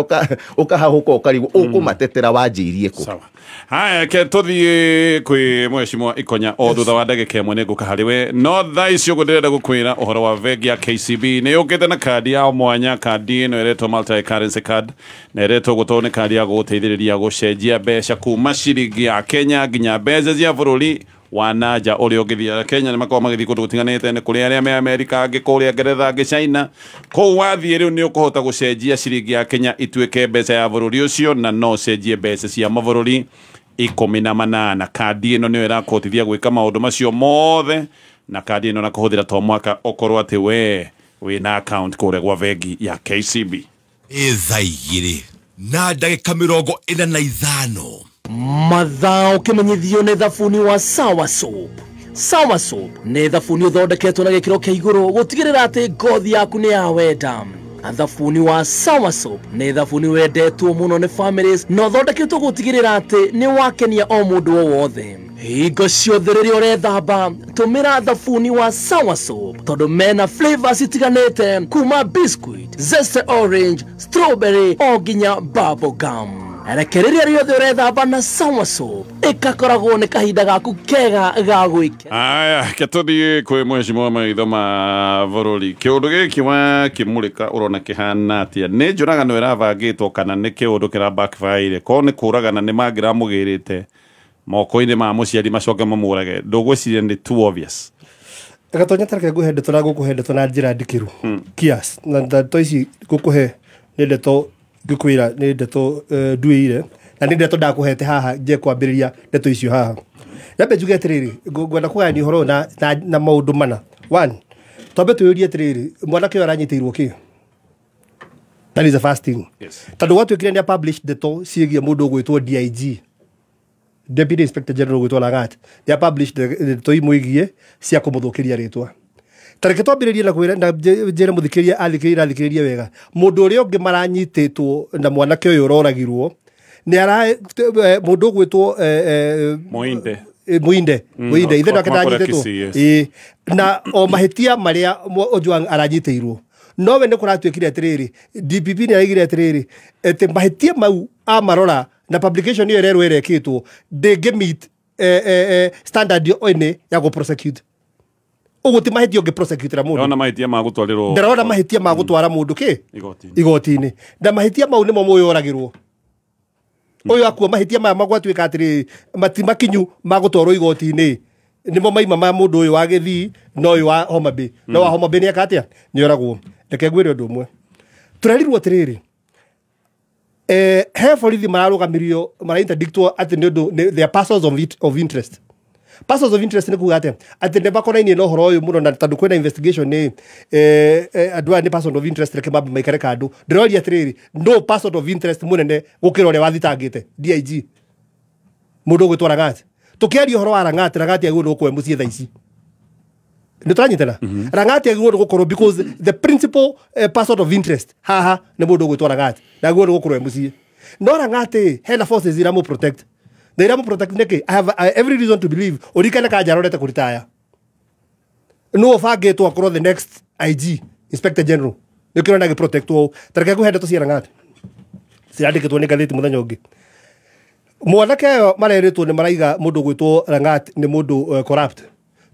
ũkahahũka ũkarigwo ũkũmatetera wanjĩirie kũ. Sawa. Haya, ke tũthiĩ kwĩ mheshimiwa Ikonya o thutha wa ndagĩka 1 nĩ ngũka harĩ we, no thaa ici ũguo ndĩrenda gũkwĩra ũhoro wa bengi ya KCB. Nĩ yũkĩte na kandi ya mwanya, kandi ĩno ĩretwo multi currency card, na ĩretwo ũguo tondũ nĩ kandi ya gũgũteithĩrĩria gũcenjia mbeca kuma ciringi ya Kenya nginya mbeca cia bũrũri wa nanja ũrĩa ũngĩthiĩ. Kenya nĩ makoragwo magĩthiĩ kũndũ gũtiganĩte, nĩ kũrĩ arĩa me Amerika, angĩ kũrĩa Ngeretha, angĩ China. Kũu wathiĩ rĩu nĩ ũkũhota gũcenjia ciringi ya Kenya ituĩke mbeca ya bũrũri ũcio, na no ũcenjie mbeca cia mabũrũri 18. Kandi ĩno nĩyo ĩrakũhotithia gwĩka maũndũ macio mothe, na kandi ĩno na kũhũthĩra to mwaka ũkorwo atĩ we wĩna account kũrĩa gwa bengi ya KCB. Thaa 2:45. Mathaa ũkĩmenyithio nĩ thabuni wa Sawa Soap. Sawa Soap nĩ thabuni ũthondeketwo na gĩkĩro kĩa igũrũ gũtigĩrĩra atĩ ngothi yaku nĩ ya wenda. Thabuni wa Sawa Soap nĩ thabuni wendetwo mũno nĩ families na ũthondeketwo gũtigĩrĩra atĩ nĩ wakenia o mũndũ o wothe. Hingo ciothe rĩrĩa ũrethamba tũmĩra thabuni wa Sawa Soap tondũ mena flavors itiganĩte kuma biscuit, zeste orange, strawberry o nginya bubble gum. Reke rĩrĩa rĩothe ũrethamba na Sawa Soap ĩgakoragwo nĩ kahinda gaku kega ga gwĩkenia. Aya, ke tũthiĩ kwĩ mheshimiwa maitho ma bũrũri. Kĩũndũ gĩkĩ wakĩmũrĩka ũrona kĩhana atĩa? Nĩ njũragano ĩrabangĩtwo kana nĩ kĩũndũ kĩra backfire? Korwo nĩ kũragana nĩ mangĩramũgĩrĩte moko-inĩ ma mũciari macoke mamũrage, ndũgwĩciria nĩ too obvious? Gatonya, tareke nguhe ndeto na ngũkũhe ndeto na njĩra ndikĩru kias, na ndeto ici ngũkũhe nĩ ndeto ngĩkwĩra nĩ ndeto nduĩire, na nĩ ndeto ndakũhete haha nje kwambĩrĩria ndeto icio haha. Nyambe njuge atĩrĩrĩ, ngwenda kũgayania ũhoro ũyũ na maũndũ mana. One, twambe twĩyũrie atĩrĩrĩ, mwanake ũyũ aranyitĩirwo kĩ? That is the first thing. Tondũ gwatuĩkire nĩ publish ndeto ciĩgiĩ mũndũ ũgwĩtwo DIG, Deputy Inspector General gwĩtwo Lagat, nĩ publish ndeto imwĩgiĩ cia kũmũthũkĩria rĩtwa. Tareke twambĩrĩrie na kwĩra na njĩre mũthikĩrĩria athikĩrĩrie athikĩrĩrie wega, mũndũ ũrĩa ũngĩ maranyitĩtwo na mwanake ũyũ ũroragirwo nĩ ara mũndũ ũgwĩtwo Moinde. Muinde. Muinde ithe nake Kuma kũrĩa ndanyitĩtwo. Kisii, yes. Ĩĩ, na o mahĩtia marĩa Ojwang aranyitĩirwo, nowe nĩ kũratuĩkire atĩrĩrĩ, DPP nĩ araigire atĩrĩrĩ atĩ mahĩtia mau amarora na publication ĩyo ĩrerwo ĩrekĩtwo ndĩngĩ meet standard ĩnĩ ya gũ prosecute. Ũguo ti mahĩtia ũngĩ prosecute mũndũ. Ndĩrona mahĩtia ma gũtwarĩrwo. Ndarona mahĩtia ma gũtwara mũndũ kĩ igoti-inĩ. Igoti-inĩ, na mahĩtia mau nĩmo mũyũ oragĩrwo ũyũ akua. Mahĩtia maya magwatuĩka atĩrĩ mati makinyu ma gũtwarwo igoti-inĩ nĩmo maima ma mũndũ ũyũ wa Gĩthii na ũyũ wa Homa Bay. No wa Homa Bay nĩ eka atĩa? Nĩ oragwo. Reke ngwĩre ũndũ ũmwe, tũrerirwo atĩrĩrĩ, he borithi mararũgamirio, marainterdictwo atĩ nĩ ũndũ they are persons of interest. Persons of interest nĩ kuga atĩa? Atĩ nĩ makonainie na ũhoro ũyũ mũno, na tondũ kwĩna investigation nĩ andũ aya nĩ person of interest, reke mambe maikare kando. Ndĩroria atĩrĩrĩ, no person of interest mũnene gũkĩra ũrĩa wathitangĩte DIG, mũndũ ũgwĩtwo Rang'at? Tũkĩaria ũhoro wa Rang'at, Rang'at agĩrĩirwo nĩ gũkorwo e mũciĩ thaa ici. Nĩ tũranyitana? Rang'at agĩrĩirwo nĩ gũkorwo, because the principal person of interest haha nĩ mũndũ ũgwĩtwo Rang'at, na agĩrĩirwo nĩ gũkorwo e mũciĩ. No Rang'at ĩ hena forces iramũ protect na iramũ protect nĩkĩ? I have every reason to believe ũrikane kanja arorete kũritaya nũ ũbangĩtwo akorwo the next IG, Inspector General, nĩ kĩrona agĩ protectwo. Tareke ngũhe ndeto cia Rang'at cirandĩkĩtwo nĩ ngathĩti mũthenya ũngĩ. Mwanake ũyũ marerĩtwo nĩ maraiga mũndũ ũgwĩtwo Rang'at nĩ mũndũ corrupt.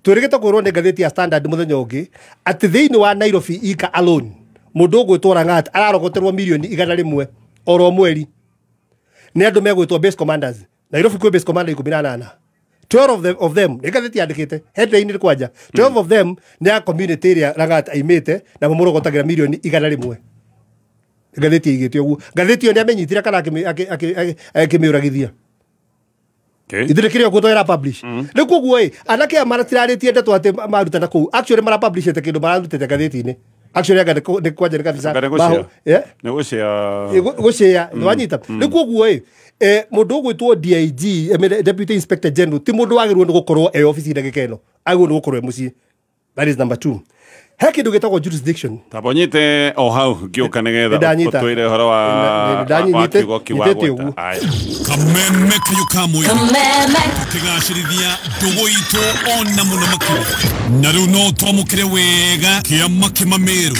Twĩrĩgĩte kwĩrwo nĩ ngathĩti ya Standard mũthenya ũngĩ atĩ thĩinĩ wa Nairobi ika alone, mũndũ ũgwĩtwo Rang'at ararogoterwo mirioni 100 oro mweri nĩ andũ megwĩtwo base commanders. Nairobi kwĩ base commander 18. 12 of them, nĩ ngathĩti yandĩkĩte headline kwanja, 12 of them nĩ a community ĩrĩa Rang'at aimĩte, na mamũrogotagĩra mirioni 100. Ngathĩti ĩigĩte ũguo. Ngathĩti ĩyo nĩ amenyitire kana akĩmĩũragithia? Ithuĩ kĩrĩa ũguo twĩra publish rĩu. Koguo ĩ anake aya maratirarĩtie ndeto atĩ marutana kũu, actually marapublishĩte kĩndũ mararutĩte ngathĩti-inĩ. Actually anga nĩ kwanja nĩ kabisa. Anga nĩ gũcĩa. Yeah? Nĩ gũcĩa. Gũcĩa nĩwanyita. Rĩu koguo ĩ mũndũ ũgwĩtwo DIG, Deputy Inspector General, ti mũndũ wagĩrĩirwo nĩ gũkorwo e obici ndagĩka ĩno, agĩrĩirwo nĩ gũkorwo e mũciĩ. That is number two. He kĩndũ gĩtagwo jurisdiction. Tabonyite o hau ngĩũka nĩgetha Nĩndanyita. ũtwĩre ũhoro wa wa kiugo kĩu Nyitĩte wagweta. ũguo. Aya. Kameme kayo ka mwĩrĩ tũkĩgacĩrithia ndũgũ itũ ona mũno makĩria, na rĩu no twamũkĩre wega kĩama kĩmamĩrũ.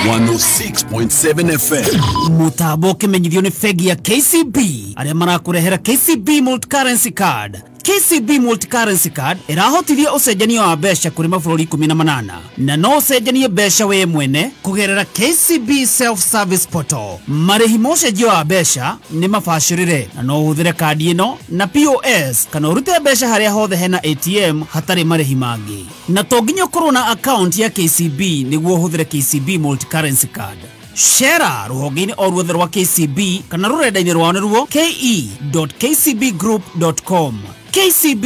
106.7 FM. Mũtambo ũkĩmenyithio nĩ bengi ya KCB arĩa marakũrehera KCB Multi-Currency Card. KCB Multi-Currency Card ĩrahotithia ũcenjania wa mbeca kũrĩ mabũrũri 18, na no ũcenjanie mbeca we mwene kũgerera KCB Self Service Portal. Marĩhi ma ũcenjia wa mbeca nĩ mabacĩrĩre, na no ũhũthĩre kandi ĩno na POS kana ũrute mbeca harĩa hothe hena ATM hatarĩ marĩhi mangĩ. Na to nginya ũkorwo na account ya KCB nĩguo ũhũthĩre KCB Multi-Currency Card. Cera rũhonge-inĩ o ruothe rwa KCB kana rũrenda-inĩ rwao nĩruo ke.kcbgroup.com. KCB,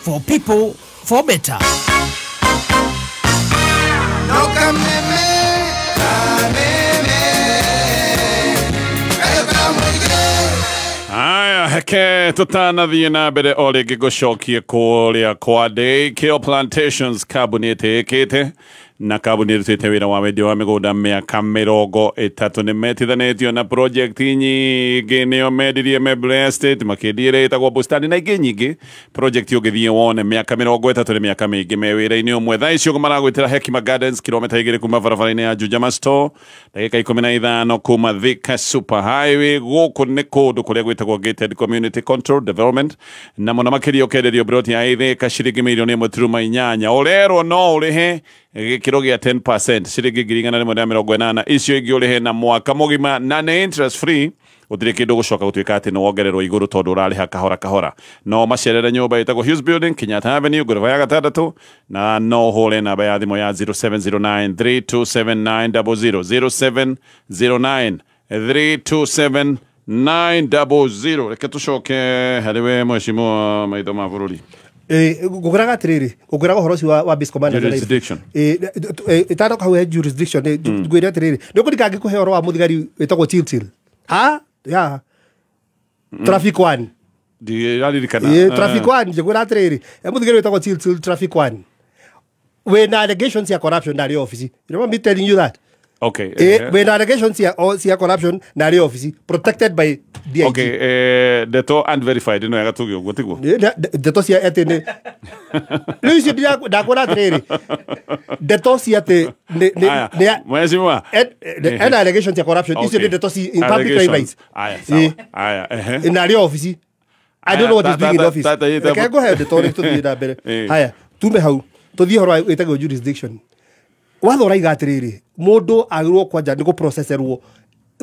for people, for better. No kameme, kameme, kayo kamwige. Aya, heke tutanathiĩ na mbere o rĩngĩ ngũcokie kũrĩa kwa Daycare Plantations, kambuni ĩtĩĩkĩte na kambuni ĩrutĩte wĩra wa wendia wa mĩgũnda mĩaka 30. Nĩ metithanĩtio na project nyingĩ, nĩo mendirie Mebule Estate, makĩendia ĩrĩa ĩtagwo Bustani na ingĩ nyingĩ. Project ũngĩthiĩ wone, mĩaka 30 nĩ mĩaka mĩingĩ me wĩra-inĩ ũmwe. Thaa icio maragwĩtĩra Hekima Gardens, kilomita 2 kuma barabara-inĩ ya Juja Masto, ndagĩka 15 kuma Thika Super Highway. Gũkũ nĩ kũndũ kũrĩa gwĩtagwo gated community control development, na mũno makĩria ũkenderio broti ya Ithĩka ciringi mirioni 1.8. Ũrerwo no ũrĩhe gĩkĩro gĩa 10%, ciringi 180,000, icio ingĩ ũrĩhe na mwaka mũgima, na nĩ interest free. Gũtirĩ kĩndũ gũcoka gũtuĩka atĩ nĩ wongererwo igũrũ tondũ ũrarĩha kahora kahora. No macerere nyũmba ĩtagwo Hughes Building, Kenyatta Avenue, ngoroba ya gatandatũ, na no ũhũre namba ya thimũ ya 0709 327 900, 0709 327 900. Reke tũcoke harĩ we mheshimiwa maitho ma bũrũri. Ngũkwĩraga atĩrĩrĩ, ngũkwĩraga ũhoro ũcio wa base commander. Jurisdiction. Ĩtanoka hau he jurisdiction, ngwĩre atĩrĩrĩ, nĩ ũkũrika ngĩkũhe ũhoro wa mũthigari wĩtagwo Chilchil ha ya traffic one. Ndiraririkana. Traffic one, njĩkwĩra atĩrĩrĩ, he mũthigari wĩtagwo Chilchil, traffic one, wĩna allegations ya corruption na arĩ office. You remember me telling you that? Okay. Wĩna allegations cia corruption na arĩ office protected by DIG. Okay, ndeto unverified no yaga tuge ũguo tiguo. Ndeto cia atĩ nĩ rĩu icio ndakwĩra atĩrĩrĩ, ndeto cia atĩ nĩ Mheshimiwa. Ena allegations ya corruption icio nĩ ndeto ci in public rights. Aya, sawa. Aya, ehe. Na arĩ office. I don't know what is doing in office. Reke ngũhe ndeto rĩ tũthiĩ na mbere. Haya, tume hau tũthiĩ ũhoro wĩtagwo jurisdiction. Watho ũraiga atĩrĩrĩ, mũndũ agĩrĩirwo kwanja nĩ gũproceserwo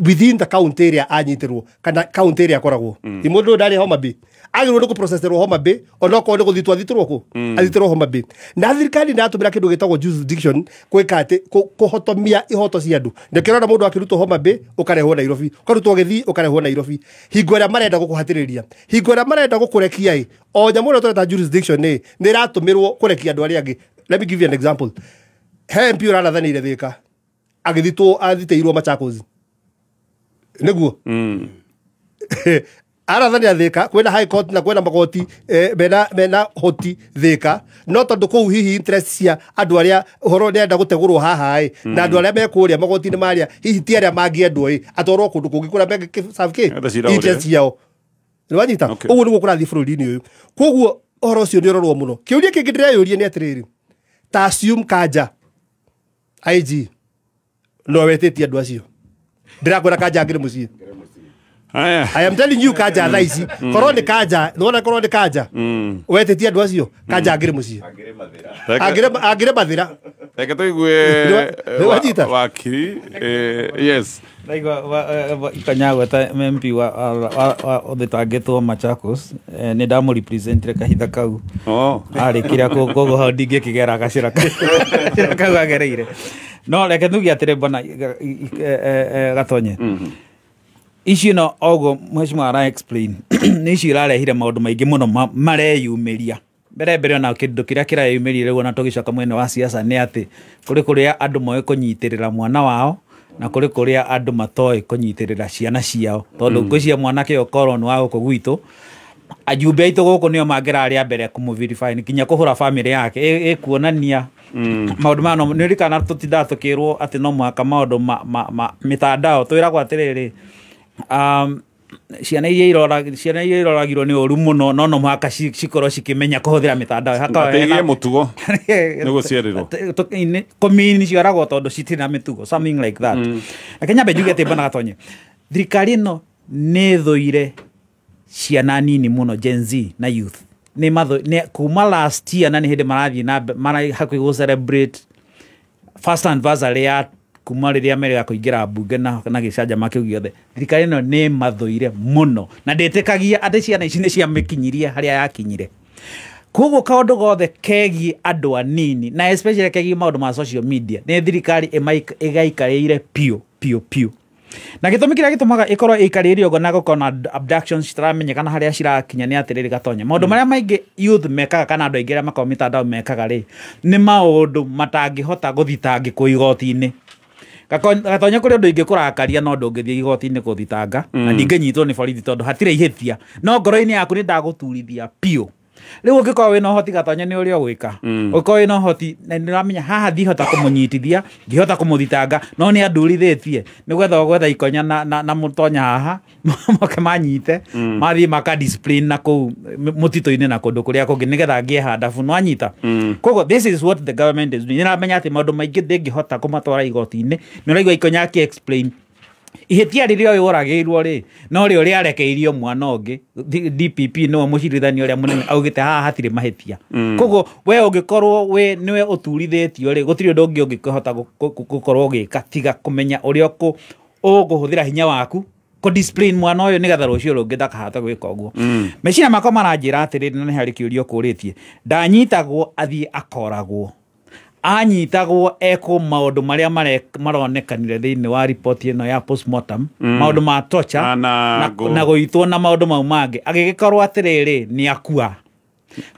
within the county ĩrĩa anyitĩrwo kana county ĩrĩa akoragwo. Mũndũ ũyũ ndarĩ Homa Bay, agĩrĩirwo nĩ gũproceserwo Homa Bay, onokorwo nĩ gũthitwo athitĩrwo kũ athitĩrwo Homa Bay. Na thirikari nĩ yatũmĩra kĩndũ gĩtagwo jurisdiction gwĩka atĩ kũhotomia ihoto cia andũ. Nĩkĩo ũrona mũndũ akĩrutwo Homa Bay ũkarehwo Nairobi, ũkarutwo Gĩthii ũkarehwo Nairobi, hingo ĩrĩa marenda gũkũhatĩrĩria, hingo ĩrĩa marenda gũkũrekia ĩ, o nyamũ ĩrĩa tũreta jurisdiction ĩ nĩ ĩratũmĩrwo kũrekia andũ arĩa angĩ. Let me give you an example. He MP ũrarathanĩire Thĩka agĩthitwo, athitĩirwo Machakos nĩguo arathanĩra Thĩka, kwĩna high court na kwĩna magoti mena hoti Thĩka, no tondũ kũu hihi interest cia andũ arĩa ũhoro nĩarenda gũtegũrwo haha ĩ, na andũ arĩa me kũrĩa magoti-inĩ marĩa hihi ti arĩa mangĩendwo ĩ, atwarwo kũndũ kũngĩ kũrĩa mangĩserve kĩ interest ciao. Nĩwanyita? Ũguo nĩguo kũrathiĩ bũrũri-inĩ ũyũ. Koguo ũhoro ũcio nĩ ũrorwo mũno. Kĩũria kĩngĩ ndĩreyũria nĩ atĩrĩrĩ, ta assume Kanja IG no wetĩtie andũ acio, ndĩrakwĩra Kanja angĩrĩ mũciĩ. I am telling you Kanja thaa ici, korwo nĩ Kanja, nĩwona korwo nĩ Kanja wetĩtie andũ acio, Kanja angĩrĩ mũciĩ, angĩrĩ mathĩra. Reke tũigue wakiri. Yes. Ndaigua Ikonya gweta MP wa ũthitangĩtwo Machakos, nĩ ndamũrepresentire kahinda kau arĩkĩria koguo hau ndingĩkĩgera gacĩra kau agereire. No reke tuge atĩrĩ bwana Gatonye, icio no oguo mheshimiwa ara explain nĩ icio irarehire maũndũ maingĩ mũno mareyumĩria. Mbere ona kĩndũ kĩrĩa kĩreyumĩria rĩu ona tũgĩcoka mwena wa siasa nĩ atĩ kũrĩ kũrĩa andũ moĩ kũnyitĩrĩra mwana wao na kũrĩ kũrĩa andũ matoĩ kũnyitĩrĩra ciana ciao, tondũ ngwĩciria mwanake ũkorwo nĩ wa gũkũ gwitũ, ajumbe aitũ gũkũ nĩo mangĩrarĩa mbere kũmũ-verify nginya kũhũra family yake ĩkuonania maũndũ maya. Nĩ ũririkana tũtindaga tũkĩrwo atĩ no mũhaka maũndũ ma mĩtandao twĩragwo atĩrĩrĩ, ciana iria iroragirwo nĩ ũru mũno, no no mũhaka cikorwo cikĩmenya kũhũthĩra mĩtandao. Atĩ mũtugo nĩ gũciarĩrwo kũmini cioragwo tondũ citirĩ na mĩtugo, something like that. Reke nyambe njuge atĩ bwana Gatonye, thirikari ĩno nĩ ĩthũire ciana nini mũno, Gen Z na youth. Nĩ kuma last year na nĩ hĩndĩ marathiĩ na hakuhĩ gũ celebrate first anniversary ya kuma rĩrĩa merĩga kũingĩra mbunge na gĩcanjama kĩu gĩothe. Thirikari ĩno nĩ mathũire mũno na ndĩtĩkagia atĩ ciana ici nĩ ciamĩkinyirie harĩa yakinyire. Koguo kaũndũ gothe kegiĩ andũ anini na especially kegiĩ maũndũ ma social media nĩ thirikari ĩgaikarĩire piũ piũ piũ. Na gĩtũmi kĩrĩa gĩtũmaga ĩkorwo ĩikarĩire ũguo na gũkorwo na abductions citaramenyekana harĩa cirakinya nĩ atĩrĩrĩ Gatonya, maũndũ marĩa maingĩ youth mekaga kana andũ aingĩ arĩa makoragwo mĩtandao mekaga rĩ, nĩ maũndũ matangĩhota gũthitangĩkwo igoti-inĩ. Gatonya kũrĩ ũndũ ingĩkũrakaria no ndũngĩthiĩ igoti-inĩ gũthitanga na ndingĩnyitwo nĩ borithi tondũ hatirĩ ihĩtia, no ngoro-inĩ yaku nĩ ndagũturithia piũ. Rĩu ũngĩkorwo wĩna ũhoti Gatonya nĩ ũrĩa ũgwĩka, ũngĩkorwo wĩna ũhoti na nĩũramenya haha ndihota kũmũnyitithia, ndihota kũmũthitanga, no nĩ andurithĩtie, nĩ gwetha ũgwetha Ikonya na Mũtonya haha moke manyite mathiĩ maka discipline na kũu mũtitũ-inĩ na kũndũ kũrĩa kũngĩ nĩgetha ngĩe handabu, nĩwanyita. Koguo this is what the government is doing. Nĩramenya atĩ maũndũ maingĩ ndĩngĩhota kũmatwara igoti-inĩ. Nĩ ũraigua Ikonya akĩ explain ihĩtia rĩrĩa ũyũ ũragĩirwo rĩ, no rĩo rĩarekeirio mwana ũngĩ. DPP nĩwe mũcirithania ũrĩa mũnene augĩte haha hatirĩ mahĩtia. Koguo we ũngĩkorwo we nĩwe ũturithĩtio rĩ, gũtirĩ ũndũ ũngĩ ũngĩhota gũkorwo ũgĩka tiga kũmenya ũrĩa ũkũhũthĩra hinya waku Kũ discipline mwana ũyũ nĩgetha rũciũ rũngĩ ndakahota gwĩka ũguo. Meciria makwa maranjĩra atĩrĩrĩ, na nĩ harĩ kĩũria ũkũrĩtie, ndanyitagwo athiĩ akoragwo, anyitagwo ekwo maũndũ marĩa maronekanire thĩinĩ wa report ĩno ya postmortem, maũndũ ma torture na gũitwo na maũndũ mau mangĩ, agĩgĩkorwo atĩrĩrĩ nĩ akua.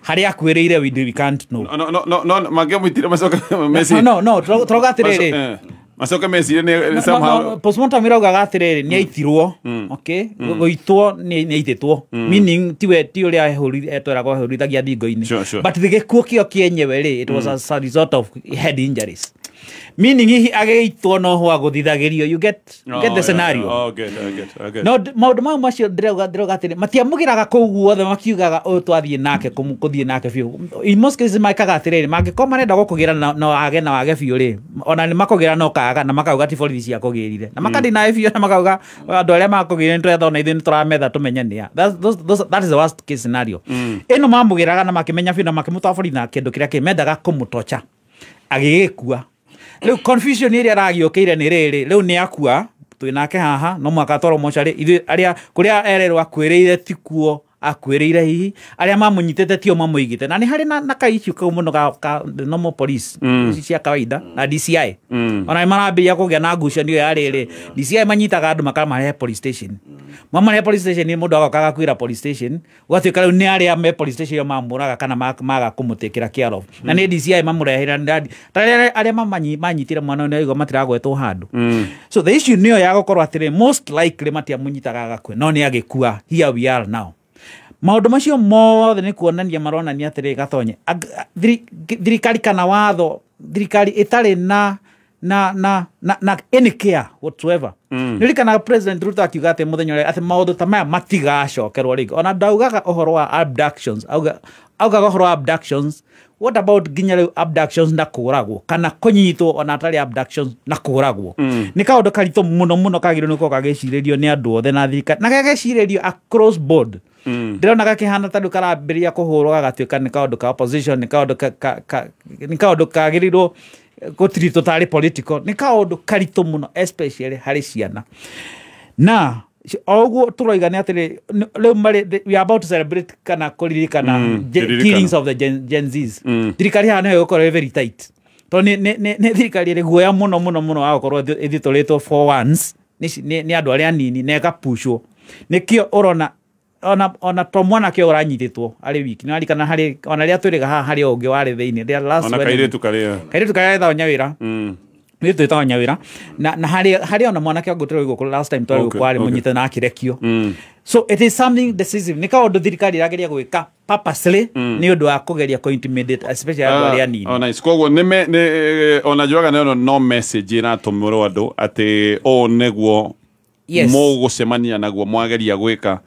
Harĩa akuĩrĩire we can't know. No mangĩamũitire macoke meci. No tũrauga atĩrĩrĩ, macoke mecirie nĩ somehow postmortem ĩraugaga atĩrĩrĩ nĩ aitirwo, okay, gũitwo nĩ aitĩtwo, meaning tiwe ti ũrĩa etweragwo ahũrithagia thingo-inĩ, but gĩkuũ kĩo kĩenyewe rĩ, it was as a result of head injuries, meaning hihi agĩitwo no ho agũthithagĩrio. You get the scenario. Okay. No maũndũ mau macio ndĩrauga atĩrĩ matiamũgĩraga kũu guothe makiugaga ũyũ twathiĩ nake kũthiĩ nake biũ. In most cases maikaga atĩrĩrĩ, mangĩkorwo marenda gũkũgĩra no age na wage biũ rĩ, ona nĩ makũgĩra no kaga na makauga ti borithi cia kũgĩrire, na makadina nawe biũ na makauga andũ arĩa makũgĩrire nĩ twetha ona ithuĩ nĩ tũrametha tũmenye nĩa. That is the worst case scenario. Ĩno mamũgĩraga na makĩmenya biũ na makĩmũtwara borithi na kĩndũ kĩrĩa kĩ mendaga kũmũtocha agĩgĩkua. Rĩu confusion ĩrĩa ĩragĩũkĩire nĩ rĩrĩ, rĩu nĩ akua twĩ nake haha no mũhaka atwarwo mocarĩ, ithuĩ arĩa kũrĩa ererwo akuĩrĩire tikuo akuĩrĩire, hihi arĩa mamũnyitĩte tio mamũigĩte, na nĩ harĩ na ka issue kau mũno ka the normal police ici cia kawaida na DCI, ona nĩ marambĩrĩria kũgĩa na ngucanio ya rĩrĩ, DCI manyitaga andũ makamarehe police station, mamarehe police station mũndũ agoka agakuĩra police station, ũgatuĩka rĩu nĩ arĩa me police station mamũraga kana maga kũmũtĩkĩra care of, na nĩ DCI mamũrehera arĩa manyitire mwana ũyũ nĩaigua matiragwetwo handũ. So the issue nĩyo ya gũkorwo atĩrĩ most likely matiamũnyitaga agakue, no nĩ agĩkua. Here we are now. Maũndũ macio mothe nĩ kuonania maronania atĩrĩ Gatonye, thirikari kana watho, thirikari ĩtarĩ na any care whatsoever. Nĩririkanaga President Ruto akiuga atĩ mũthenya ũrĩa atĩ maũndũ ta maya matigacokerwo rĩngĩ, ona ndaugaga ũhoro wa abductions, augaga ũhoro wa abductions. What about nginya rĩu abductions na kũragwo kana kũnyitwo ona atarĩ abductions na kũragwo? Nĩ kaũndũ karitũ mũno mũno kagĩrĩirwo nĩ gũkorwo gagĩcirĩrio nĩ andũ othe na thirikari, na gagecirĩrio across board. Ndĩrona gakĩhana ta rĩu karambĩrĩria kũhũrwo gagatuĩka nĩ kaũndũ ka opposition, nĩ kaũndũ kagĩrĩirwo gũtiritwo tarĩ political, nĩ kaũndũ karitũ mũno especially harĩ ciana. Na o ũguo tũroiga nĩ atĩrĩ rĩu marĩ we are about to celebrate kana kũririkana killings of the Gen Zs. Thirikari haha nĩyo ĩgũkorwo ĩ very tight, tondũ nĩ thirikari ĩrĩ guoya mũno mũno mũno wa gũkorwo ĩthitũrĩtwo for once nĩ andũ arĩa anini na ĩgapushwo. Nĩkĩo ũrona ona to mwanake ũranyitĩtwo arĩ wiki, nĩ warikana harĩ ona rĩrĩa twĩrĩga haha harĩ ũngĩ warĩ thĩinĩ rĩa last ona kairĩtu karĩa getagwo Nyawĩra, nĩ twĩtagwo Nyawĩra, na harĩ ona mwanake ũngĩ tũrĩ gũkũ last time twarĩ gũkũ arĩ mũnyite na akĩrekio. So it is something decisive, nĩ kaũndũ thirikari ĩrageria gwĩka purposely nĩ ũndũ wa kũgeria kũ intimidate especially andũ arĩa anini. Oh nice. Koguo nĩ ona njugaga nĩ no message ĩratũmĩrwo andũ atĩ ũũ nĩguo mũgũcemania naguo mwageria gwĩka,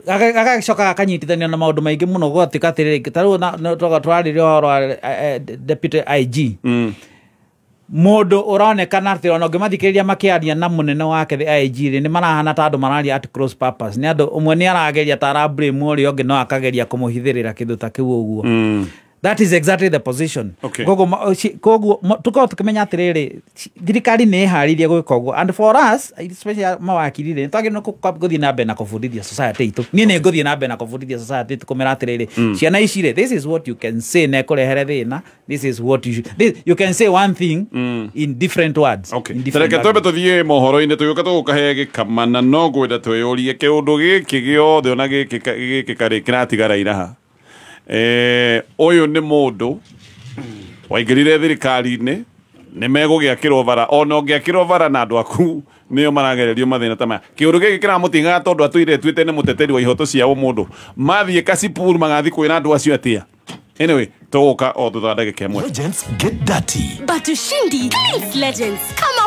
gagacoka gakanyitithanio na maũndũ maingĩ mũno gũgatuĩka atĩrĩrĩ ta rĩu tũrarĩria ũhoro wa deputy IG, mũndũ ũronekana atĩ ona ũngĩmathikĩrĩria makĩaria na mũnene wake the IG rĩ, nĩ marahana ta andũ mararia at cross purpose, nĩ andũ ũmwe nĩ arageria ta ara blame ũrĩa ũngĩ no akageria kũmũhithĩrĩra kĩndũ ta kĩu ũguo. That is exactly the position. Koguo tukorwo tukimenya atĩrĩrĩ thirikari nĩ ĩharĩirie gwĩka ũguo, and for us especially mawakiri rĩ, twagĩrĩirwo gũthiĩ na mbere na kũbundithia society itũ. Niĩ nĩ ngũthiĩ na mbere na kũbundithia society itũ kũmera atĩrĩrĩ ciana ici rĩ, this is what you can say na ĩkũrehere thĩna, this is what you should, this, you can say one thing in different words. Tareke twambe tũthiĩ mohoro-inĩ tũgĩũka tũgũkahe gĩkama, na no ngwenda twĩyũrie kĩũndũ gĩkĩ gĩothe ona gĩkĩ karĩ kĩratigara iraha. Ũyũ nĩ mũndũ waingĩrire thirikari-inĩ, nĩ megũgĩakĩrwo bara, ona ũngĩakĩrwo bara na andũ aku nĩo maragererio mathĩna ta maya. Kĩũndũ gĩkĩ kĩramũtingaga tondũ atũire tuĩte nĩ mũteteri wa ihoto cia ũmũndũ, mathiĩ Kasipul magathiĩ kwĩra andũ acio atĩa? Anyway, tũgũka o thutha wa ndagĩka ĩmwe. Legends get dirty. But ushindi cleans legends. Come